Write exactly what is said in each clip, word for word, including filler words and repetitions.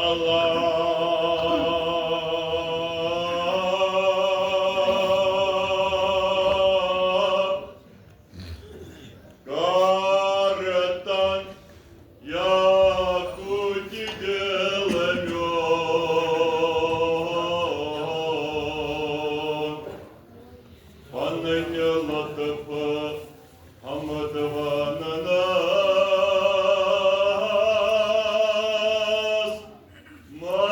اللہ کر تن یا کوتِ دل میون، پنٕنۍ لطف حمد وننس منٛز۔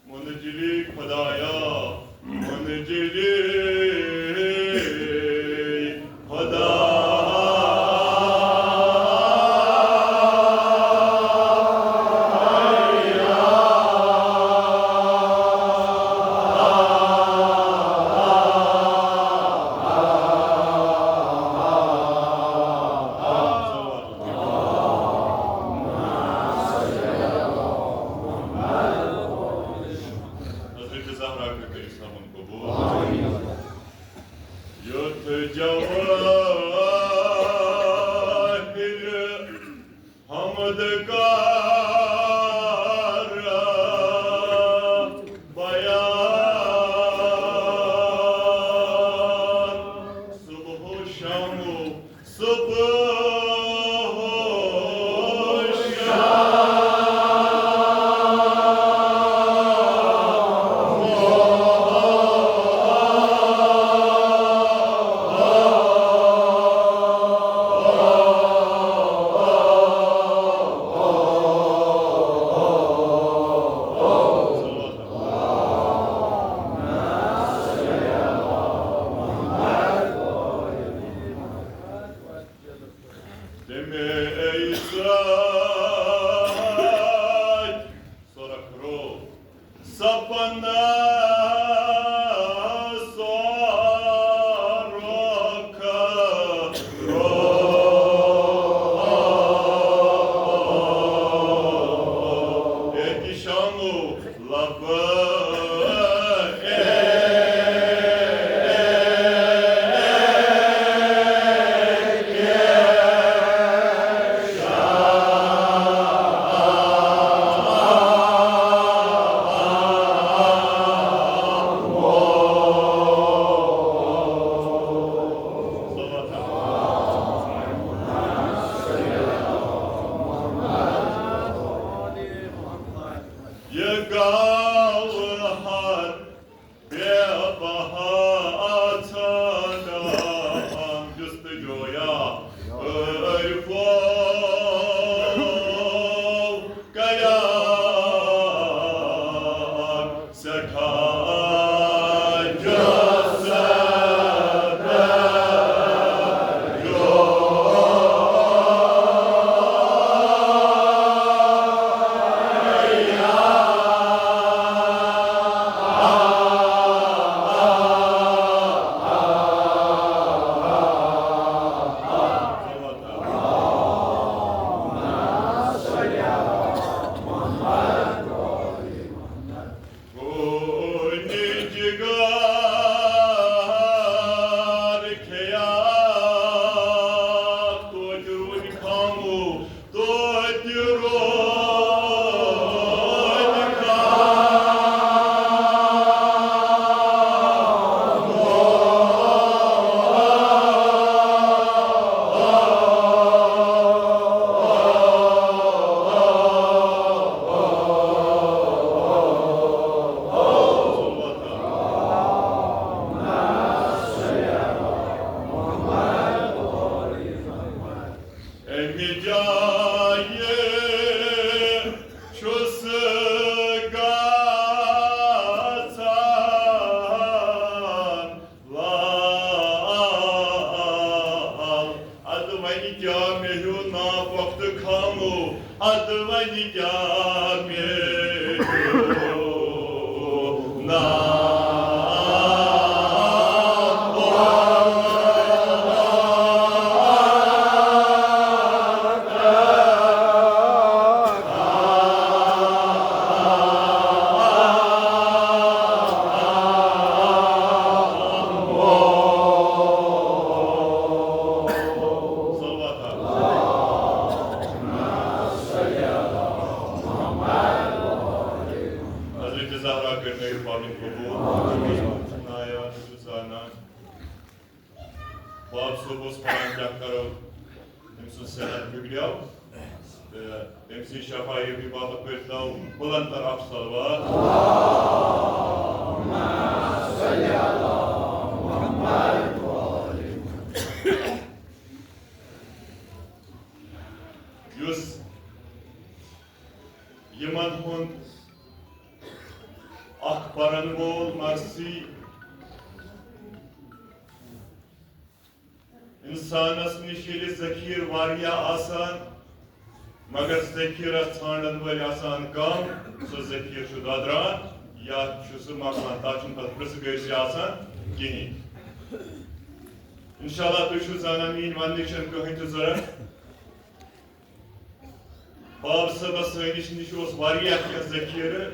منزلی خدایا، منزلی خدایا۔ حضرت زہرا کٔرِو اسلامن قبول۔ یُتھ جوٲہِر حمد کر بیان، صبح و شام و صبح و شام۔ تمے سۭتۍ سۄرخ رو، سپنہ سۄرخ رو۔ احتشام و لبیک۔ یہ گوہر بے بہا ژھانڈان جستجویا عارفو کران سٹھا جستجو۔ امہِ جایہِ چھُس گژھان لال۔ ادٕ وۄنۍ کیٛاہ مےٚ ہیوٗ ناپۄختہٕ خامو، ادٕ وۄنۍ کیٛاہ مےٚ ہیوٗ ناپۄختہٕ قبول۔ نایان چھُ زانان۔ باب صٲب اوس وَنان، کیٛاہ کَرو؟ أمۍ سُنٛد صحت بِگڑیو۔ تہٕ أمۍ سٕنٛز شفا یٲبی باپتھ پٔرۍتو بُلند تر اکھ صلوات۔ یُس یِمن ہُنٛد اکھ پرن وول مرثی، انسانس نِش ییٚلہِ ذخیرٕ واریاہ آسان، مگر ذخیرس ژھانڈن وٲلۍ آسان کم، سُہ ذخیرٕ چھُ دۄدران یا چھُ سُہ مۄکلان، تتھ چھُنہٕ پتہٕ پرٛژھ گٲرۍ تہِ آسان کِہیٖنۍ۔ انشاءاللہ تُہۍ چھِو زانان، میٛٲنۍ وننٕچ چھَنہٕ کٕہٕنۍ تہِ ضروٗرت۔ باب صٲبس سٲنِس نِش اوس واریاہ کینٛہہ ذخیرٕ۔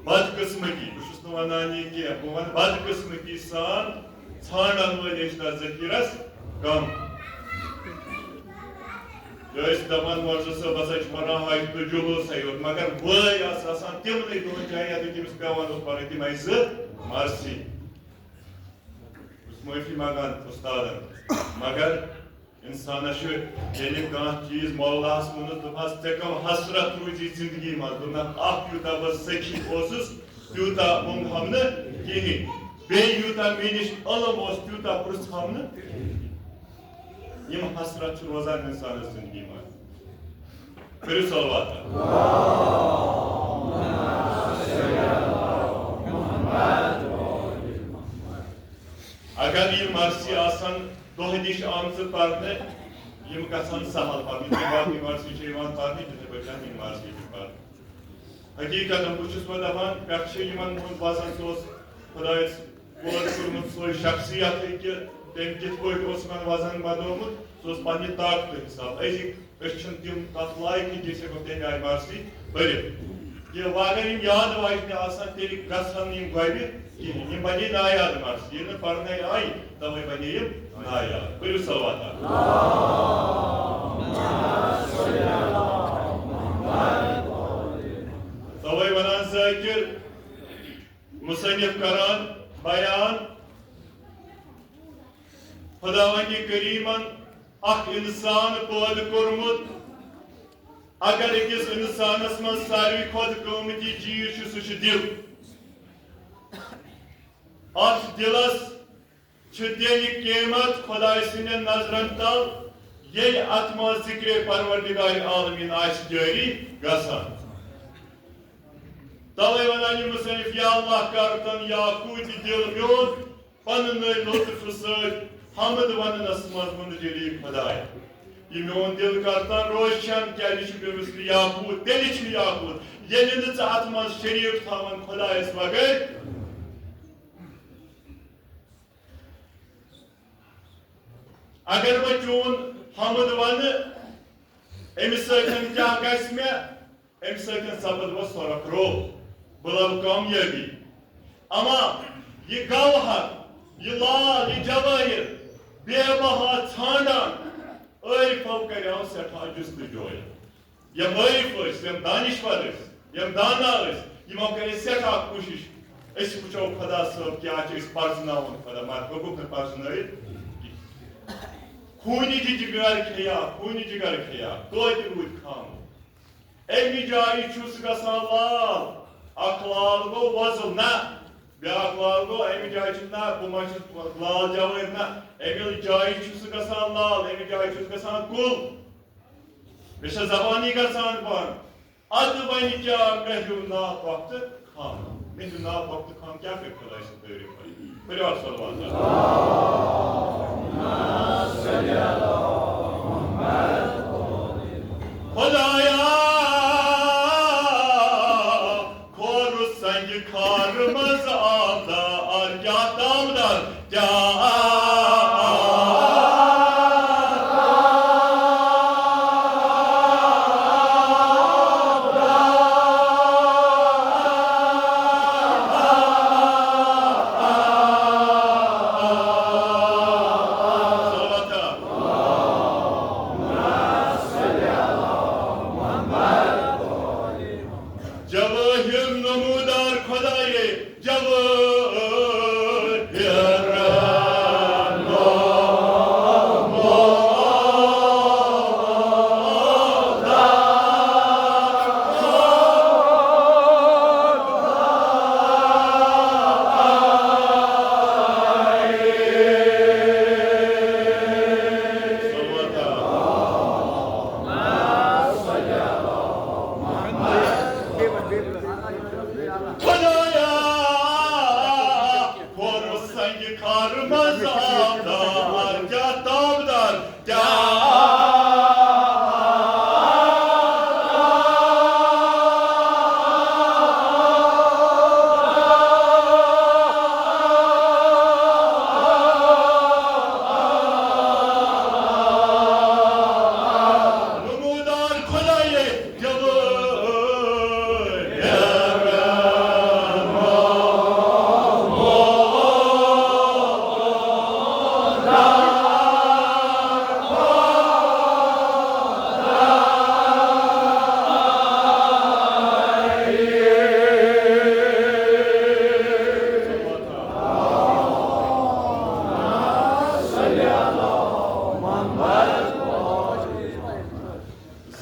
بدقٕسمتی، بہٕ چھُس نہٕ ونان یہِ کینٛہہ، بہٕ ونہٕ بدقٕسمتی سان ژھانڈن وٲلۍ ٲسۍ تتھ ذخیرس کم۔ یہِ ٲسۍ دپان، معزز صٲب ہسا چھُ پران حج تہٕ جلوسے یوت، مگر وٲے آسہٕ آسان تِمنٕے دۄن جاین یتٮ۪تھ تٔمِس پٮ۪وان اوس پرٕنۍ تِمے زٕ مرثی۔ بہٕ چھُس معٲفی منگان استادن، مگر انسانس چھُ، ییٚلہِ کانٛہہ چیٖز مولاہس ووٚنُس، دوٚپہس، "ژےٚ کم حسرت روٗزی زندگی منٛز؟" دوٚپنکھ، "اکھ یوٗتاہ بہٕ سخی اوسُس، تیوٗتاہ موٚنگ ہم نہٕ کِہیٖنۍ۔ بیٚیہِ یوٗتاہ مےٚ نِش علم اوس، تیوٗتاہ پرٛژھ ہم نہٕ کِہیٖنۍ۔" یِم حسرت چھِ روزان انسانس زندگی منٛز۔ کٔرِو صلوات۔ اگر یہِ مرثی آسن دۄہ دِش آمژٕ پرنہٕ، یِم گژھن سہل پرنہٕ۔ یِتھ پٲٹھۍ باقٕے مرثی چھِ یِوان پرنہٕ، تِتھے پٲٹھۍ چھِ یِم مرثی تہِ پرنہٕ۔ حقیقتاً بہٕ چھُس وۄنۍ دپان، پٮ۪ٹھٕ چھِ یِمن ہُنٛد وزن، سُہ اوس خدایس پٲدٕ کوٚرمُت سۄے شخصیت، کہِ تٔمۍ کِتھ پٲٹھۍ اوس یِمن وزن بنوومُت، سُہ اوس پننہِ طاقتہٕ حساب۔ أزِکۍ أسۍ چھِنہٕ تِم تَتھ لایقٕے کہِ أسۍ ہٮ۪کو تَمہِ آیہِ مرثی پٔرِتھ۔ یہِ وۄنۍ اگر یِم یاد واجنہِ آسَن، تیٚلہِ گژھن نہٕ یِم گۄبہِ کِہیٖنۍ۔ یِم بَنے نایاد مرثی۔ ییٚلہِ نہٕ پَرنَے آیہِ، تَوَے بَنے یِم نایاد۔ پٔرِو صلوات۔ تَوَے وَنان ذٲکِر، مُصنِف کَران بیان، خۄداوندِ کریٖمَن اکھ انسان پٲدٕ کوٚرمُت۔ اگر أکِس انسانس منٛز ساروی کھۄتہٕ قۭمتی چیٖز چھُ، سُہ چھُ دِل۔ اتھ دِلس چھِ تیٚلہِ قیمت خۄداے سٕنٛدٮ۪ن نظرن تل، ییٚلہِ اتھ منٛز ذِکرِ پروردگار عالمین آسہِ جٲری گژھان۔ توے ونان یہِ مصنف، یا اللہ، کر تن یاقوت دِل میون پننہِ لطف سۭتۍ حمد وننس منٛز منجلی خدایا۔ یہِ میون دِل کر تن روشن، کیازِ یہِ چھُ پیوٚمُت یاقوت۔ تیٚلہِ چھُ یاقوت، ییٚلہِ نہٕ ژٕ اتھ منٛز شریٖک تھاوان خدایس بغٲر۔ اگر بہٕ چون حمد ونہٕ، امہِ سۭتۍ کیٛاہ گژھِ مےٚ؟ امہِ سۭتۍ سپد بہٕ سۄرخ رو، بہٕ لبہٕ کامیٲبی۔ اما یہِ گوہر، یہِ لال، یہِ جوٲہِر، بے بہا ژھانڈان، عٲرفو کریو سٮ۪ٹھاہ جستجویا۔ یِم عٲرف ٲسۍ، یِم دانشور ٲسۍ، یِم دانا ٲسۍ، یِمو کَرے سٮ۪ٹھاہ کوٗشِش، أسۍ وٕچھو خۄدا صٲب کیٛاہ چھِ، أسۍ پرزٕناوون خۄدا، مگر ہیوٚکُکھ نہٕ پرزٕنٲوِتھ کِہیٖنۍ۔ خوٗنی جِگَر کھیٚیا، خوٗنی جِگَر کھیٚیا، توتہِ روٗدۍ خاموش۔ اَمہِ جایہِ چھُس گژھان لال، اَکھ لال گوٚو وۄزُل، نہ، بیٛاکھ لال گوٚو، اَمہِ جایہِ چھُس نہ، بہٕ ما چھُس لال جوٲہِر، نہ، اَمہِ جایہِ چھُس گژھان لال، اَمہِ جایہِ چھُس گژھان کُل۔ مےٚ چھےٚ زبانی گژھان بنٛد۔ اَدٕ وۄنۍ کیٛاہ مےٚ ہیوٚو ناپاک تہٕ خام؟ مےٚ ہیوٚو ناپاک تہٕ خام، کیٛاہ کَرِ خۄداے سٕنٛز تعریٖف وۄنۍ؟ پٔرِو اَکھ صلوات۔ خۄدایا، کھورُس سنگہِ کھارٕ منٛز آبدار، کیٛاہ تاودار، کیٛاہ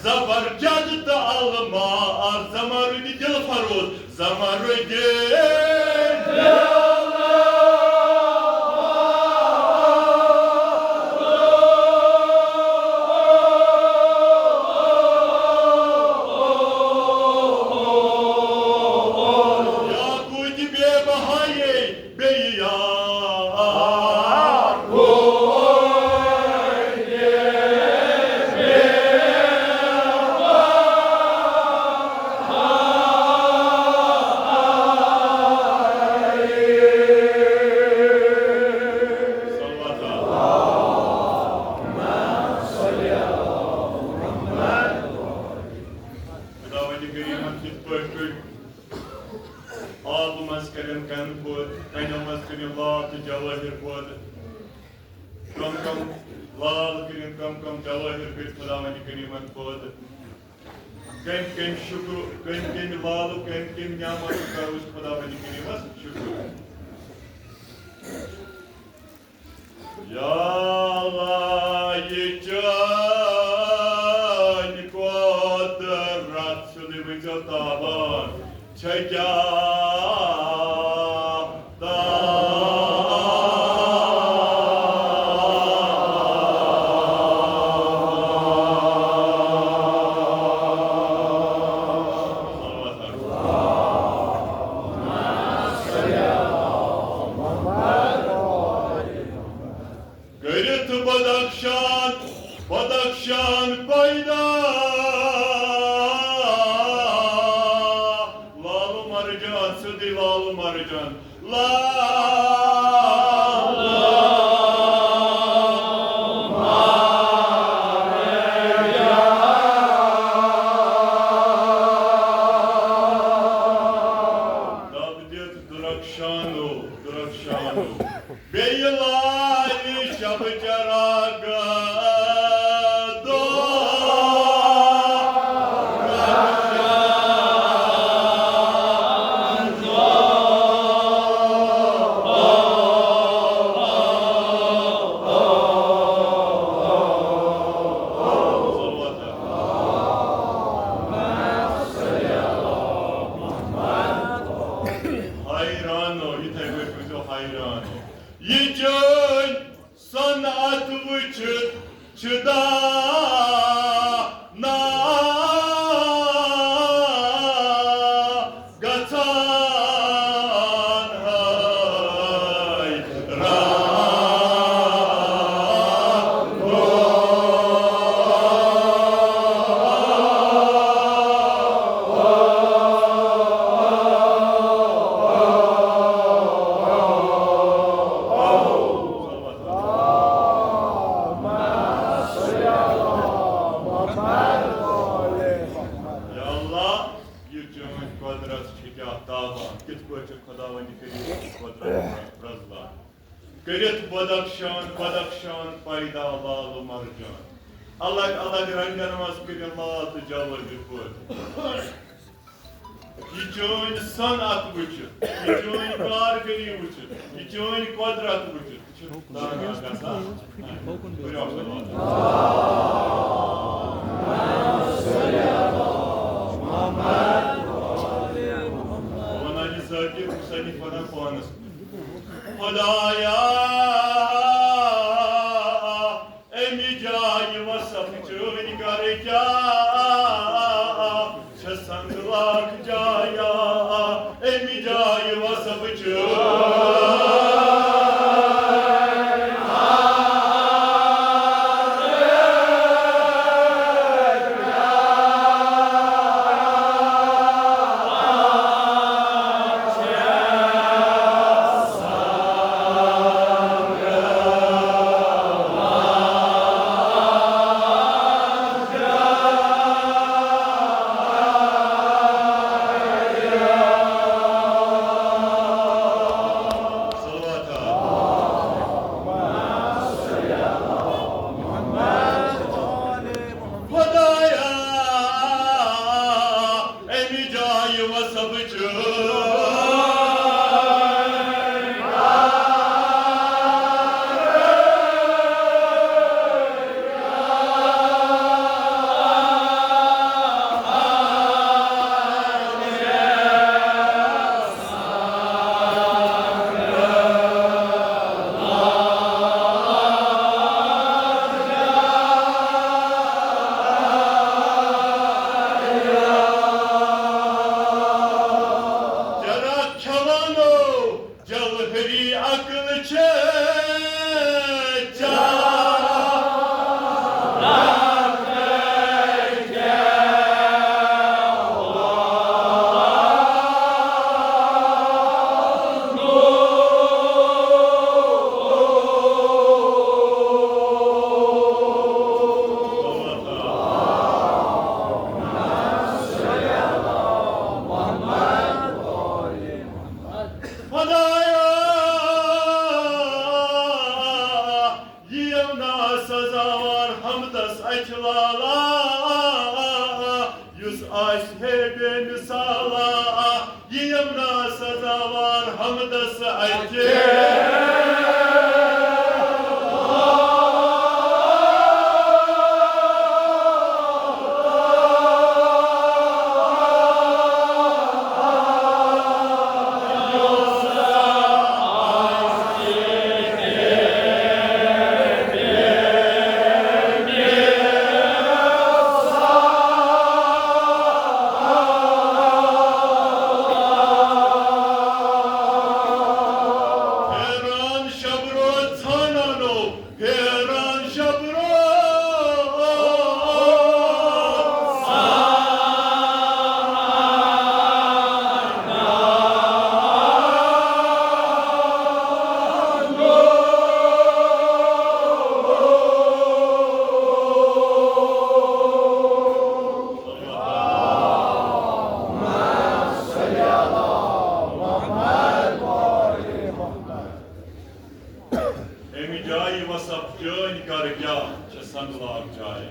زبرجد تہٕ الماس، زمرد دل فروز، زمرد۔ یاقوت بے بہایے بیٚیہِ یار۔ خداوند کریمن کِتھ پٲٹھۍ کٔڑۍ آبہٕ منٛز کٔرِن کَنہٕ پٲدٕ، کَنیو منٛز کٔرِن لال تہٕ جوٲہِر پٲدٕ۔ کم کم لال کٔرِن، کم کم جوٲہِر کٔرۍ خداوند کریمن پٲدٕ۔ کٔمۍ کٔمۍ شُکر، کٔمۍ کٔمۍ لالُک، کٔمۍ کٔمۍ نعمتُک کرو أسۍ خداوند کریمس شُکر۔ یا اللہ، یہِ چٲنۍ قۄدرت، سیوٚدُے ؤنۍزیو تابان، چھےٚ کیٛاہ تام۔ کٔرِتھ بدخشان، بدخشان پیدا۔ لال و مرجان، سیوٚدُے لال و مرجان۔ لال و مرجان۔ دب دِتھ درخشانو، درخشانو۔ بیٚیہِ لالہِ شب چراغ دۄہ۔ حیرانو، یِتھَے پٲٹھۍ ٲسۍزیو حیرانو۔ یہِ چٲنۍ صنعت وٕچھِتھ چھِ دانا گژھان حیران۔ یا اللہ، یہِ چٲنۍ قۄدرت چھِ کیٛاہ تابان، کِتھ پٲٹھۍ چھِ خۄداوندِ کریٖم قۄدرت پرٛزلان۔ کٔرِتھ بدخشان، بدخشان پیدا لال و مرجان۔ الگ الگ رنگن منٛز کٔرِتھ لال تہٕ جوٲہِر پٲدٕ۔ یہِ چٲنۍ صنعت وٕچھِتھ، یہِ چٲنۍ کارگٔری وٕچھِتھ، یہِ چٲنۍ قۄدرت وٕچھِتھ چھِ تانا گژھان۔ ونان یہِ ذٲکِر حسینی ونان پانس۔ خدایا، اَمہِ جایہِ وصف چٲنۍ کر کیٛاہ چھےٚ سنگ لاکھ جایا، اَمہِ جایہِ وصف چٲنۍ۔ خدایا، اَمہِ جایہِ وصف چٲنۍ۔ ہے بے مثالا، یہِ یمنا سزاوار حمدس اتھِ۔ پھیران شب روز ژھانڈانو، پھیران شب روز۔ امہِ جایہِ وسب چٲنۍ کر کیٛاہ چھےٚ سنگلاک جاے۔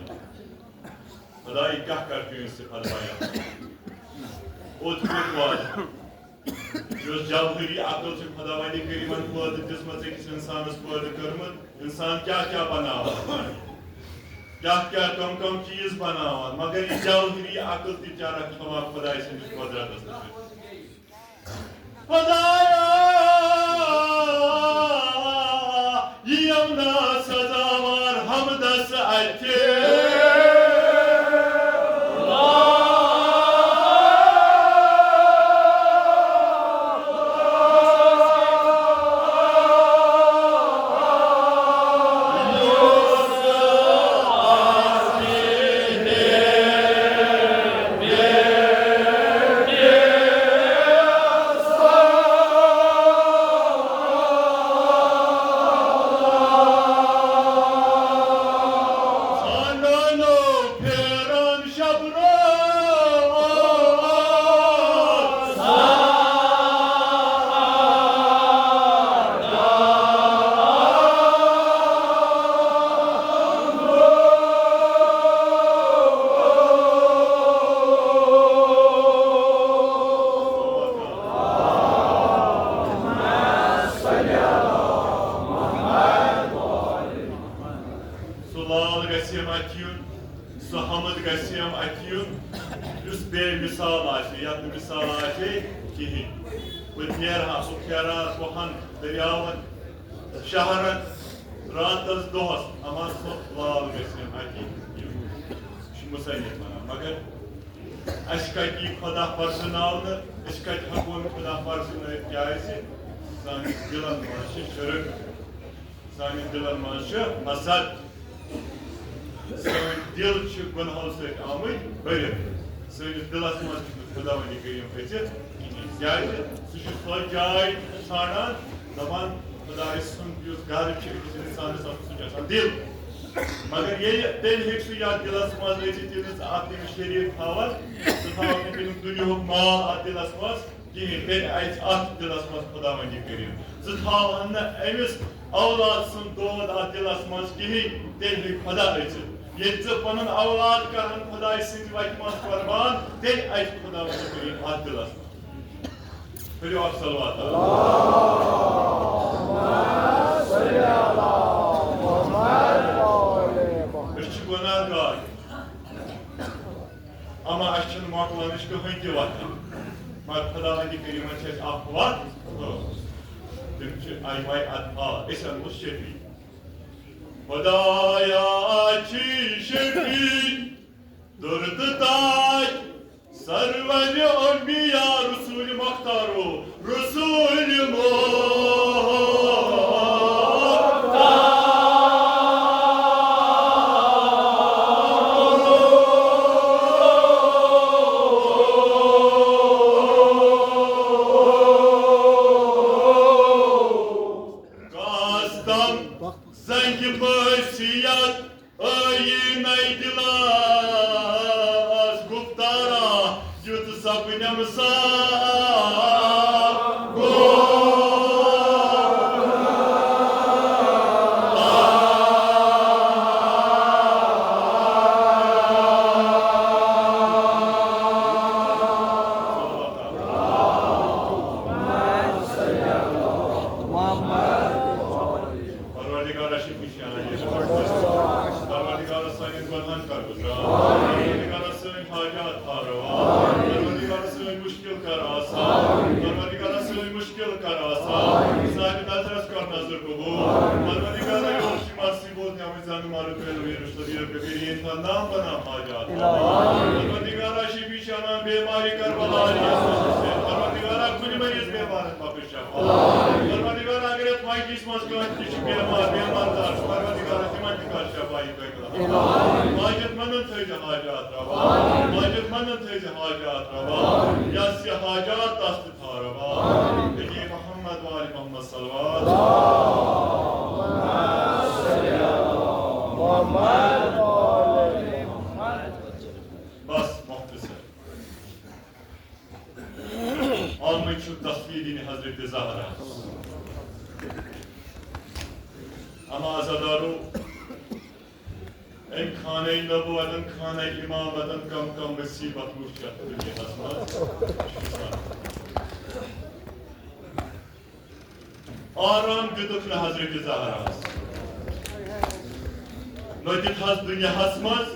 خدایہِ کیٛاہ کر چٲنۍ صفت بیان۔ اوٚت کوٚت واتہِ۔ یۄس جوہری عقل چھِ خداوندِ کریمن پٲدٕ دِژمٕژ أکِس انسانس پٲدٕ کٔرمٕژ، انسان کیٛاہ کیٛاہ بناوان، کیٛاہ کیٛاہ کم کم چیٖز بناوان، مگر یہِ جوہری عقل تہِ چرکھ کھٮ۪وان خدایہِ سٕنٛدِس قۄدرتس نِش۔ خدایا، یہِ یمنا سزاوار حمدس اتھِ۔ ژھانڈانو پھیران شب روز۔ سُہ لال گژھِ یِم اَتھِ یُن، سُہ حمد گژھِ یِم اَتھِ یُن، یُس بے مثال آسہِ، یَتھ نہٕ مثال آسہِ کِہیٖنۍ۔ بہٕ نیرٕ ہا، بہٕ پھیرٕ ہا کوہَن، دٔریاوَن، شہرَن، راتَس دۄہَس، اَما سُہ لال گژھِ یِم اَتھِ یُن۔ یہِ چھُ مُصنِف وَنان، مگر اَسہِ کَتہِ یی خۄدا پرزٕناونہٕ؟ أسۍ کَتہِ ہٮ۪کون خۄدا پرزٕنٲوِتھ؟ کیٛازِ سٲنِس دِلَن منٛز چھِ شرک، سانٮ۪ن دِلن منٛز چھُ حسد۔ سٲنۍ دِل چھِ گۄنہو سۭتۍ آمٕتۍ بٔرِتھ۔ سٲنِس دِلس منٛز چھُنہٕ خۄداوندِ کریم أژِتھ کِہیٖنۍ۔ کیٛازِ؟ سُہ چھُ سۄ جاے ژھانڈان، دپان، خۄدایہِ سُنٛد یُس گرٕ چھُ أکِس انسانس، آسان، سُہ چھُ آسان دِل۔ مگر ییٚلہِ تیٚلہِ ہیٚکہِ سُہ یتھ دِلس منٛز أژِتھ، ییٚلہِ نہٕ ژٕ اتھ نِش شریٖک تھاوکھ، ژٕ تھاوکھ نہٕ تمیُک دُنیاہُک مال اتھ دِلس منٛز، کِہیٖنۍ۔ تیٚلہِ اَژِ اَتھ دِلَس منٛز خۄداوندِ کریم۔ ژٕ تھاوہَن نہٕ أمِس اولاد سُنٛد دود اَتھ دِلَس منٛز کِہیٖنۍ، تیٚلہِ ہیٚکہِ خۄدا أژِتھ۔ ییٚلہِ ژٕ پَنُن اولاد کَرَن خۄداے سٕنٛدِ وَتہِ منٛز قۄربان، تیٚلہِ اَژِ خۄداوندِ کریم اَتھ دِلَس منٛز۔ کٔرِو اَکھ صلوات۔ أسۍ چھِ گۄناہ گار۔ اما اَسہِ چھَنہٕ مۄکلنٕچ کٕہٕنۍ تہِ وَتھ۔ مگر خۄداوندِ کریٖمَس چھِ اَسہِ اَکھ وَتھ۔ تِم چھِ اَمہِ آیہِ اَدٕ آ، أسۍ اَنوس شفیع۔ خۄدایا چھِ شفیع، درد تاج، سرور انبیاء، رسول مختارو، رسول مختار۔ کاستم زنگ معصیت، ٲیی نَے دِلَس گُفتارا، یُتھ سپنم صاف۔ نام بنام حاجات روا۔ پروردگارا، شفیع شانان بیماری کربلا علی حسن حسین۔ پروردگارا، کُنہِ مریض بیمارس بخش شفا۔ پروردگارا، اگر یتھ مجلس منٛز کانٛہہ تہِ چھُ بیمار، بیمار دار چھُ، پروردگارا، تِمن تہِ کر شفا۔ حاجت مندن تھٲیزِ حاجات روا۔ حاجت مندن تھٲیزِ حاجات روا۔ یس یہِ حاجات تس تہِ تھاو روا۔ نبی محمد وآل محمد صلوات۔ بس مختصر۔ آمٕتۍ چھِو تصویر دِنہِ حضرت زہرا۔ اما عزادارو، أمۍ خانہ نبوتن، خانہ امامتن کم کم مصیبت وٕچھ یتھ دُنیاہس منٛز۔ آرام دیُتُکھ نہٕ حضرت زہراہس، نہ دیُت حظ دُنیاہس منٛز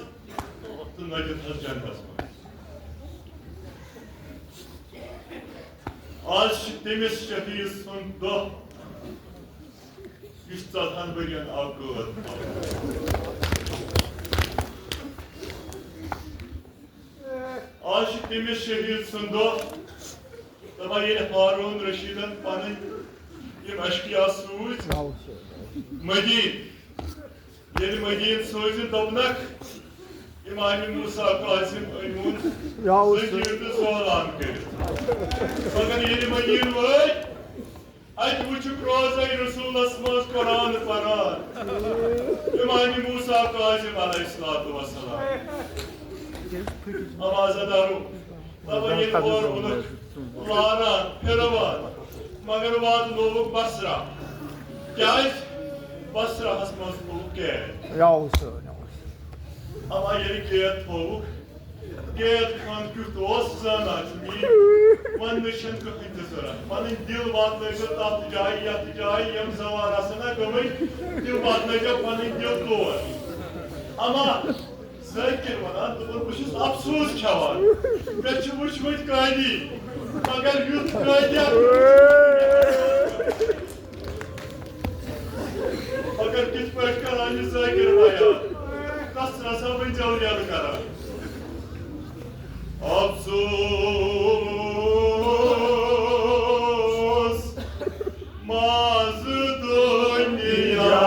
تہٕ نہ دیُت حظ جنتس منٛز۔ آز چھِ تٔمِس شہیٖد سُنٛد دۄہ، یُس ژۄدہَن ؤرین آو قٲد تھاونہٕ۔ آز چھِ تٔمِس شہیٖد سُنٛد دۄہ۔ دَپان ییٚلہِ ہارون رشیٖدن پنٕنۍ یِم اشقیا سوٗزۍ مدیٖنہٕ، ییٚلہِ مدیٖنہٕ سوٗزِن، دوٚپنکھ، امام موسیٰ کاظم أنۍوُن یا اوس زنجیر تہٕ زولان کٔرِتھ۔ مگر ییٚلہِ مدیٖنہٕ وٲتۍ، اتہِ وُچھُکھ روزے رسولس منٛز قرآن پران۔ امام موسیٰ کاظم علیہ الصلوۃ والسلام۔ آواز ادارو۔ دپان ییٚلہِ اورٕ اوٚنُکھ لاران، پھِرٕوان، مگر واتنووُکھ بصرہ۔ کیٛازِ؟ بصرہس منٛز تھوٚوُکھ قید۔ یا اوس۔ اما ییٚلہِ قید تھوٚوُکھ، قید خان کیُتھ اوس زانان چھُ میٛٲنۍ، وننٕچ چھَنہٕ کٕہٕنۍ تہِ ضروٗرت۔ پنٕنۍ دِل واتنٲوزیو تتھ جایہِ، یتھ جایہِ یِم سوار آسن نا گٔمٕتۍ، تِم واتنٲوزیو پنٕنۍ دِل تور۔ اما ذٲکِر وَنان، دوٚپُن، بہٕ چھُس افسوس کھٮ۪وان، مےٚ چھِ وٕچھمٕتۍ قٲدی، مگر یُتھ قٲدی اکھ۔ مگر کِتھ پٲٹھۍ کران یہِ ذٲکِر بیان؟ کس رسا وۄنۍ ژےٚ یَلہٕ کران؟ افسوس۔ ماز دنیا۔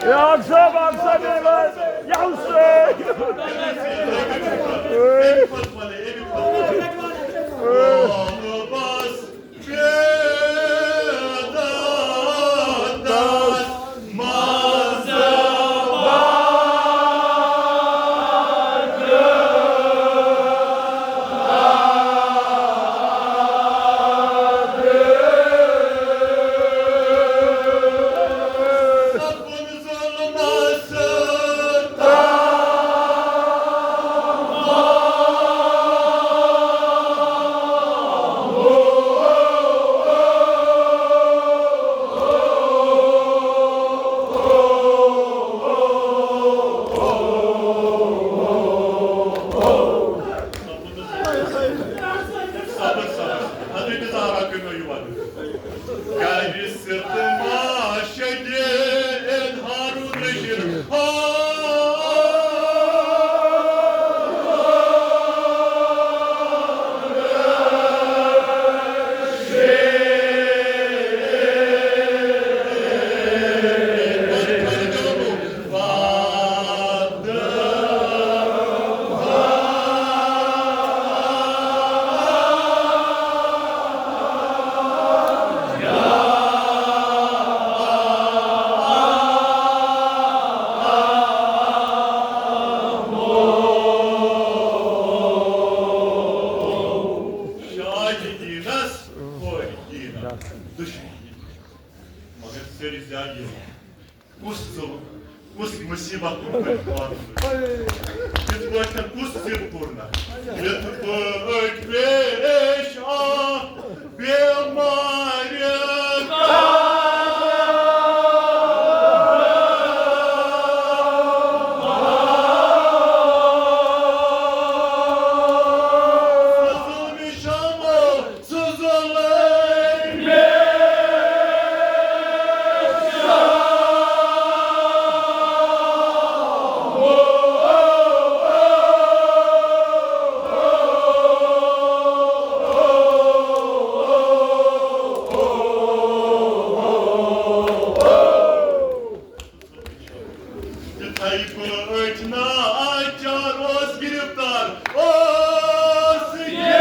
یا صٲب، اکھ صٲب، یہِ وَن، یا حسین۔ صبر، صبر۔ حضرت زہرا کٔرِو یہِ وَنُن۔ کیٛازِ سِرتہٕ ما شدے ہارون رشید؟ شاہ دینس کورِ دینس دُشمنی۔ مگر سٲری زیادٕ یہِ کُس ظُلُم، کُس مُصیٖبت کوٚر تۄہہِ پانہٕ سۭتۍ؟ کِتھ پٲٹھۍ کُس ظِلم کوٚر نہ؟ یِتھ پٲٹھۍ پیش آ بیمارِ ظُلمِ شامو۔ تِتھَے پٲٹھۍ ناچار اوس گِرفتار، اوس یہِ۔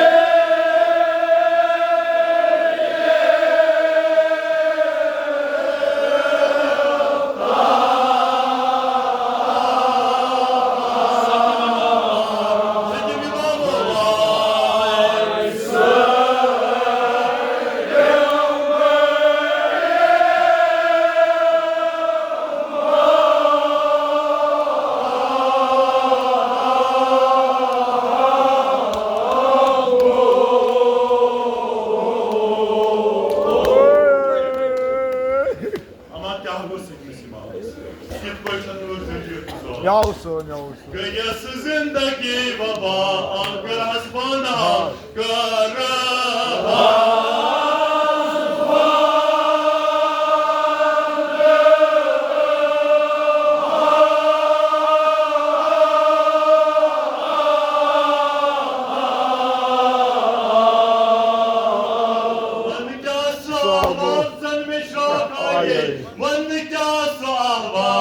اما کیٛاہ گوٚو سٲنِس اِمامس؟ کِتھ پٲٹھۍ چھَنہٕ روٗز ذٔریعہٕ گُزار؟ یا حسین، یا حسین۔ گٔیَس زِندگی وبا اگر حسبانہ کرا۔ وَنہٕ کیٛاہ سُہ آواز زَن مےٚ شوق آیے، وَنہٕ کیٛاہ سُہ آواز۔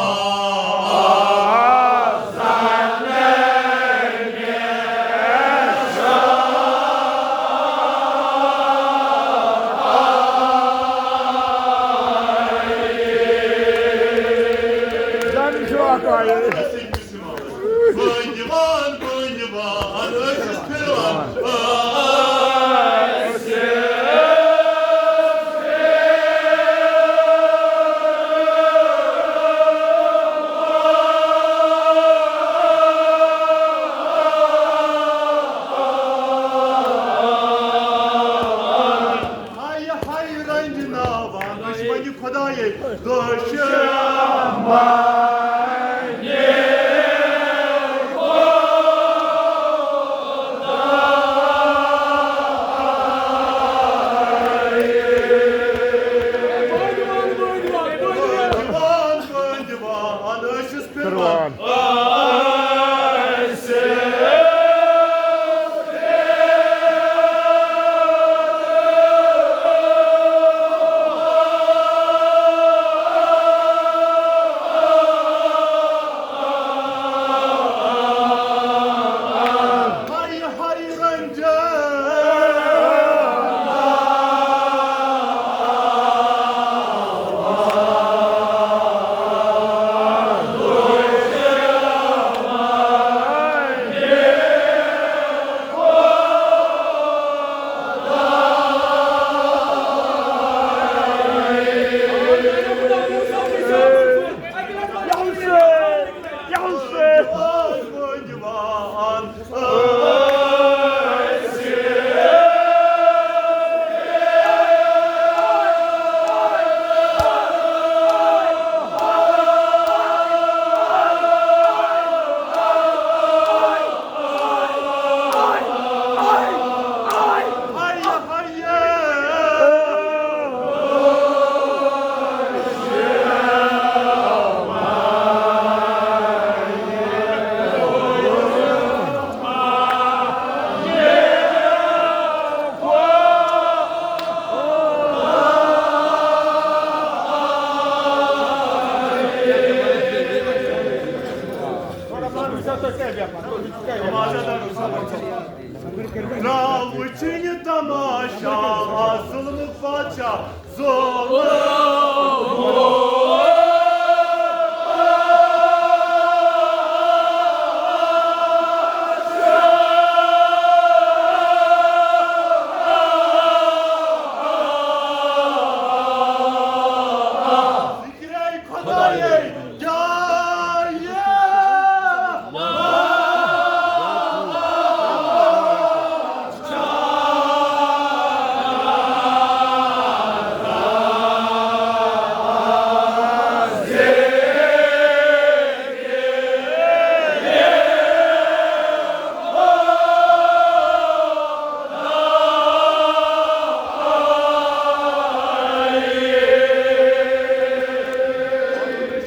قربان۔ درٛاو وٕچھِنۍ تماشا، ظُلمُک بادشاہ، ظُلم۔ ذِکرِ خۄدایے جایہِ۔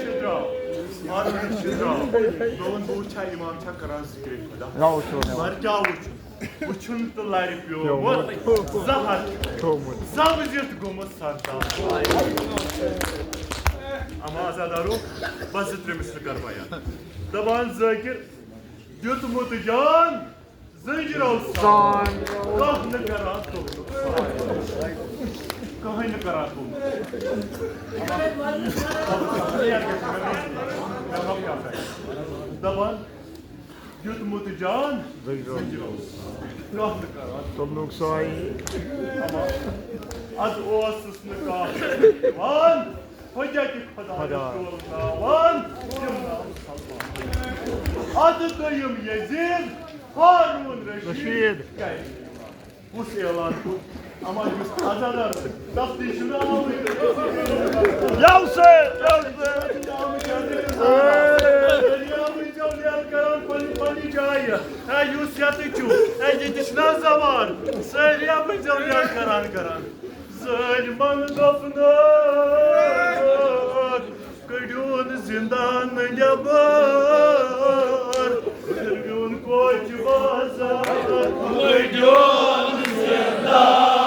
شِدراو، ہارون شِدراو، لون بوٗ چھا اِمام چھا کران ذِکرِ خۄدا؟ راو چھُ وَنان۔ مگر کیٛاہ وٕچھُن؟ وٕچھُن تہٕ لَرِ پیومُت، پیومُت۔ زَہر کھیومُت۔ زَو زِتھ گوٚمُت سردار۔ اما عزادارو، بس زٕ ترٛےٚ مِصرٕ کَرٕ بیان۔ دَپان ذٲکِر دیُتمُت جان زٔنجیٖرو سان۔ سان۔ کانٛہہ نہٕ کران توٚملُک سان۔ کٕہٕنۍ نہٕ کران توٚملُک۔ دَپان دیُتمُت جان زٔنجیٖرو۔ زٔنجیٖرو۔ کانٛہہ نہٕ کران توٚملُک سان۔ اَدٕ اوسُس نہٕ کانٛہہ دِوان۔ حجت خۄدایَس خۄدا۔ ڈولناوان یِم ناو سلمان۔ اَدٕ دوٚیِم یزید ہارون رشید۔ رشید۔ کیٛازِ؟ کُس اعلان کوٚر؟ اما یُس عزادار تفتیش چھُنہٕ آمُت۔ یَو سۭتۍ، یَو سۭتۍ۔ دٔریاوٕے ژےٚ لیل کران پننہِ، پننہِ جایہِ۔ اے یُس ییٚتہِ چھُ، اے ییٚتہِ چھُنہ زوان۔ سٲری اَپٲرۍ ژےٚ لیل کران، کران۔ ظٲلمن دوٚپنَکھ، کٔڑِوُن زِندان نٮ۪بر، کٔڑِوُن کوچہِ بازار، کٔڑِوُن زِندان۔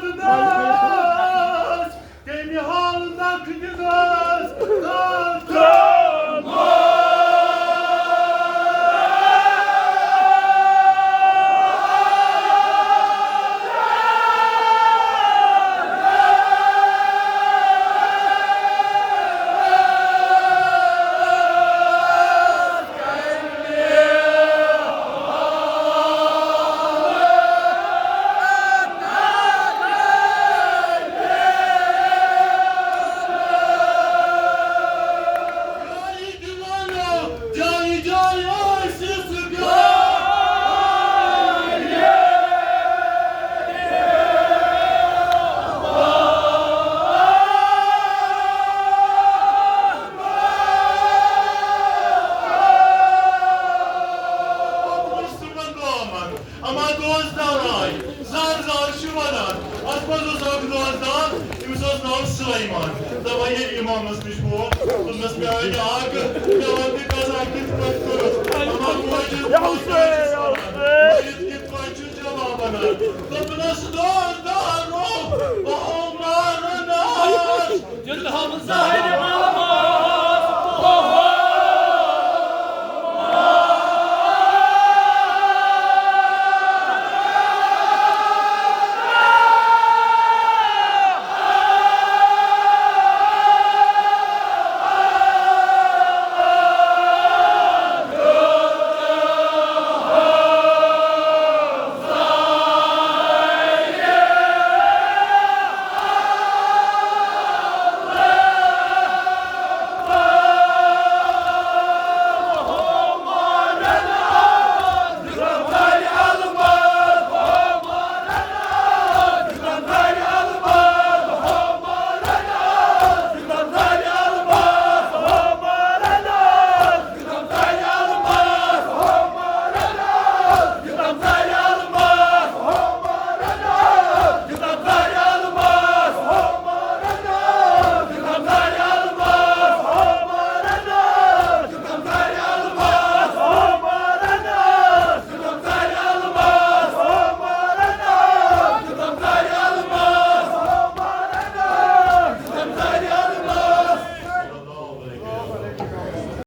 دِنَس، تیٚلہِ حال نکھٕ دِنَس، جایہِ جایہِ ٲسِس بیٚہوان۔ اما دوستان آے، زار زار چھِ وَنان۔ اَتھ منٛز اوس اَکھ دوستان، أمِس اوس ناو سُلایمان۔ دَپان ییٚلہِ اِمامَس نِش ووت، دوٚپنَس، "مےٚ اَنہِ اَکھ، مےٚ وَن تہٕ قضا کِتھ پٲٹھۍ کوٚرُتھ؟" اَما گوجہِ یا حسین، یا حسین۔ مٔرِتھ کِتھ پٲٹھۍ چھُ جواب وَنان؟ دوٚپنَس، "دوستانو، بہٕ آو مارنہٕ آز۔" دیُت حمزہ